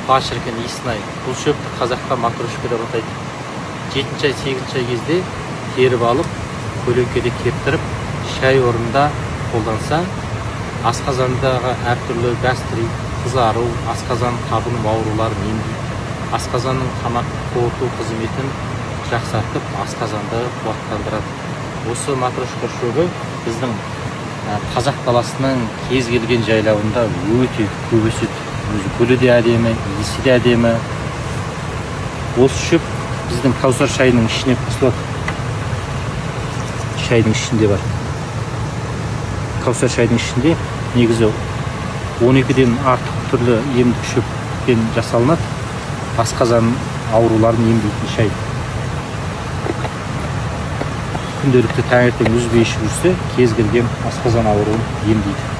Па шіркін, иісін-ай. Бұл шөпті қазақта матрешка деп атайды. 7-ші ай, 8-ші ай кезде теріп алып, көлеңкеде кептіріп, шай орнында қолданса, асқазандағы әртүрлі гастрит, қызару, асқазан қабыну ауруларын емдейді. Асқазанның тамақ қорыту қызметін жақсартып, асқазанды қуаттандырады. Осы матрешка шөбі біздің қазақ даласының кез келген жайлауында өте көп өседі. Өзі гүлі де әдемі, иісі де әдемі. Осы шөп біздің кәусар шайының ішіне қосылады. Шайдың ішінде бар. Кәусар шайдың ішінде негізі 12-ден артық түрлі емдік шөппен жасалынады. Асқазан ауруларын емдейтін шай. Күнделікті таңертең үзбей ішіп жүрсе, кез келген асқазан ауруын емдейді.